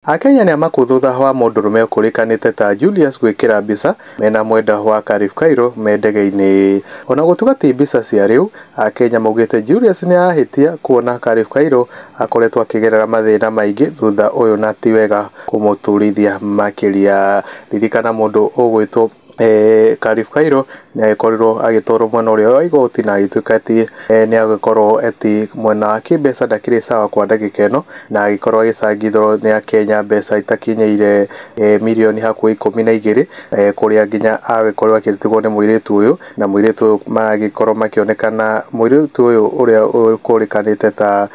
Akenya nĩ amaku thutha wa mũndũrũme ũkũrĩkanĩte ta Julius gwĩkĩra mbica mena mwenda wa Khalif Kairo me ndege-inĩ. Ona gũtuĩka ti mbica cia rĩu, Akenya maugĩte Julius nĩ arahĩtia kuona Khalif Kairo akoretwo akĩgerera mathĩna maingĩ thutha ũyũ na ti wega kũmũturithia makĩria. Ririkana mũndũ ũgwĩtwo Khalif Kairo nĩ agĩkorirwo agĩtwarwo mwena ũrĩa wa igoti na agĩtuĩka atĩ nĩ agĩkorwo atĩ mwena wa kĩmbeca ndakĩrĩ sawa kwa ndagĩka ĩno, na agĩkorwo agĩcangithwo nĩ Akenya mbeca itakinyĩire mirioni hakuhĩ 12, kũrĩa nginya agĩkorwo akĩtigwo nĩ mũirĩtu ũyũ, na mũirĩtu ũyũ maragĩkorwo makĩonekana mũirĩtu ũyũ ũrĩa ũkũrĩkanĩte ta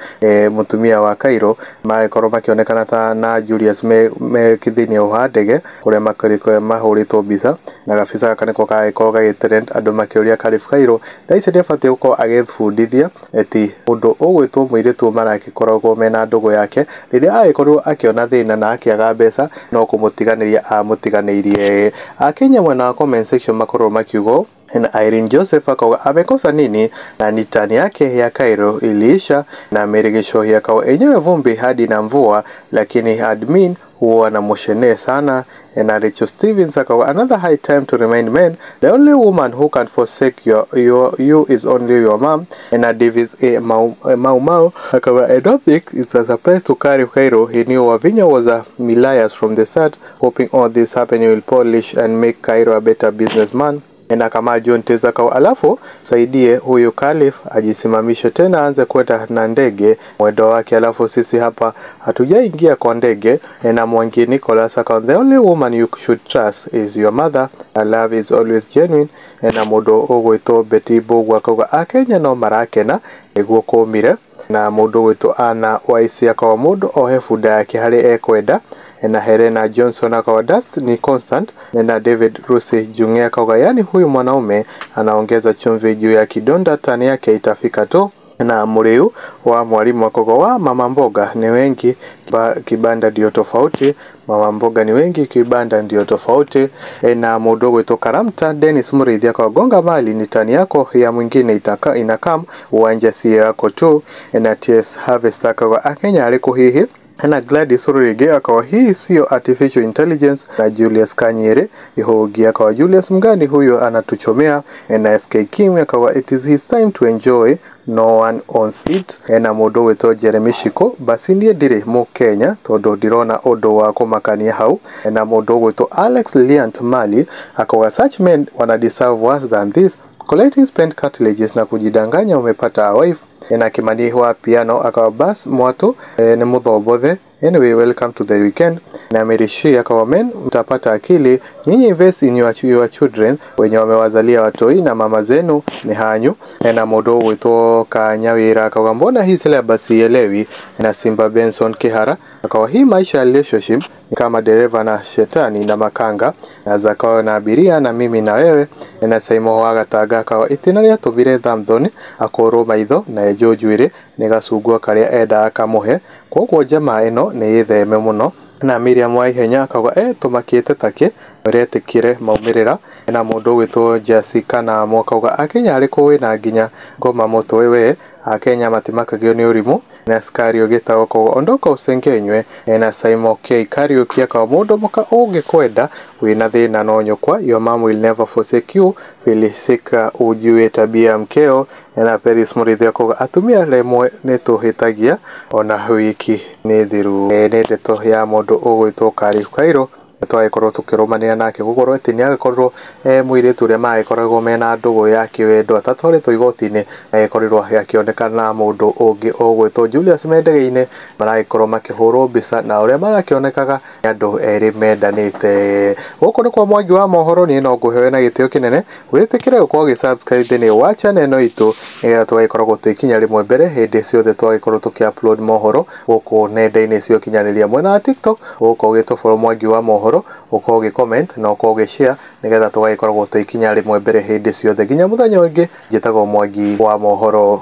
mũtumia wa Kairo, maragĩkorwo makĩonekana ta na Julius me thĩinĩ wa ndege kũrĩa makĩrĩ mahũrĩtwo mbica, na gabica gaka nĩko karagĩkorwo gagĩ trend andũ makĩũria Khalif Kairo thaa ici nĩabatiĩ gũkorwo agĩbundithia atĩ ũndũ ũgwĩtwo mũirĩtu maragĩkoragwo mena ndũgũ yake rĩrĩa agĩkorirwo akĩona thĩna na akĩaga mbeca no kũmũtiganĩria amũtiganĩirie. Akenya mwena wa comment section makorwo makiuga na Irene Joseph akauga amekosa nini na ni tani yake ya Cairo iliisha, na Mary Gichohi akauga enyewe vumbi hadi na mvua, lakini admin huwa anamoshenee sana. Na Rachel Stevens akauga another high time to remind men the only woman who can forsake you is only your mom. Na Davis A Mau Mau akauga I don't think it's a surprise to Khalif Kairo, he knew Wavinya was a Milayas from the start, hoping all this happening will polish and make Cairo a better businessman. Na kama John Teza kwa alafu saidie huyu Khalif ajisimamishe tena aanze kwenda na ndege mwendo wake, alafu sisi hapa hatujaingia kwa ndege. Na Mwangi Nicholas akawa the only woman you should trust is your mother, and love is always genuine. Na mũndũ ũgwĩtwo Betty Mbũgua akauga Akenya no marakena nĩguo kũmire. Na mũndũ ũgwĩtwo Anna Waisi akawa mũndũ ohe bunda yake harĩ ekwenda. Na Helena Johnson akawa dust ni constant. Na David Rusi Junge akauga yani huyu mwanaume anaongeza chumvi juu ya kidonda, tani yake itafika tu. Na Muriu wa mwalimu akauga wa mama mboga ni wengi kibanda ndio tofauti, mama mboga ni wengi kibanda ndio tofauti. Na mũndũ ũgwĩtwo Karamta Dennis Muriithi akauga gonga mali ni tani yako ya mwingine inakam uwanja si yako tu. Na TS Harvest akauga Akenya arĩkũ hihi. Na Gladys Rurige akawa hii sio artificial intelligence. Na Julius Kanyere Ihogi akawa Julius mgani huyo anatuchomea. Na SK Kim akawa it is his time to enjoy, no one owns it. Na mũndũ ũgwĩtwo Jeremy Shiko basi niĩ ndirĩ mũkenya tondũ ndirona ũndũ wa kũmakania hau. Na mũndũ ũgwĩtwo Alex Liant Mali akawa such men wana deserve worse than this, collecting spent cartilages na kujidanganya umepata a wife. Na Kimani wa piano akawa bas mwatu ni muthobothe. Anyway, welcome to the weekend. Na Merishi akawa men mtapata akili nyinyi, invest in your children wenye wamewazalia watoi na mama zenu ni hanyu. Na mũndũ ũgwĩtwo Kanyawira akawa mbona hii syllabus sielewi. Na Simba Benson Kihara akawa hii maisha ya relationship ni kama dereva na shetani na makanga na zakawa na abiria na mimi na wewe. Na Saimo wa Gataga akawa itina rĩatũmire Thamthoni akorwo maitho na enjwo njuĩrĩ nĩ gacungwa karĩa endaga kamũhe, koguo jamaa ĩno nĩ ĩtheme mũno. Na Miriam Waihenya akauga tũmakĩte takĩ ũretĩkire maumĩrĩra. Na mũndũ ũgwĩtwo Jessica na akauga Akenya arĩkũ wĩna nginya ngoma mũtwe we, Akenya matimakagio nĩ ũrimũ. Na Scario Gitau akauga ondoka usengenywe. Na Simon K Kariuki akauga mũndũ mũka ũngĩkwenda wĩna thĩna no nyũkwa, your mom will never forsake you, filisika ujue tabia mkeo. Na Peris Muriithi akauga atumia remwe nĩ tũhĩtagia ona wiki nĩ thiru. Nĩ ndeto ya mũndũ ũgwĩtwo Khalif Kairo twagĩkorwo tũkĩrũmanĩra nake gũkorwo atĩ nĩ agĩkorirwo mũirĩtu ũrĩa magĩkoragwo mena ndũgũ ya kĩwendo atatwarĩtwo igoti-inĩ, agĩkorirwo akĩonekana na mũndũ ũngĩ ũgwĩtwo Julius me ndege-inĩ, maragĩkorwo makĩhũrwo mbica na ũrĩa marakĩonekaga nĩ andũ erĩ mendanĩte. Gũkũ nĩ kwa Mwangi wa mohoro, niĩ no ngũhe na gĩtĩo kĩnene wĩtĩkĩre gũkorwo ũgĩ-subscribe thĩinĩ wa channel ĩno itũ nĩgetha tũgagĩkoragwo twĩ rĩmwe mbere hĩndĩ ciothe twagĩkorwo tũkĩ-upload mohoro gũkũ nenda-inĩ cia ũkinyanĩria. Mwena wa TikTok ũgũkorwo ũgĩtũ-follow Mwangi wa mohoro, ũkorwo ũgĩ-comment na ũkorwo ũgĩ-share nĩgetha tũgagĩkoragwo twĩ ikinya rĩmwe mbere hĩndĩ ciothe. Nginya mũthenya ũngĩ, njĩtagwo Mwangi wa mohoro.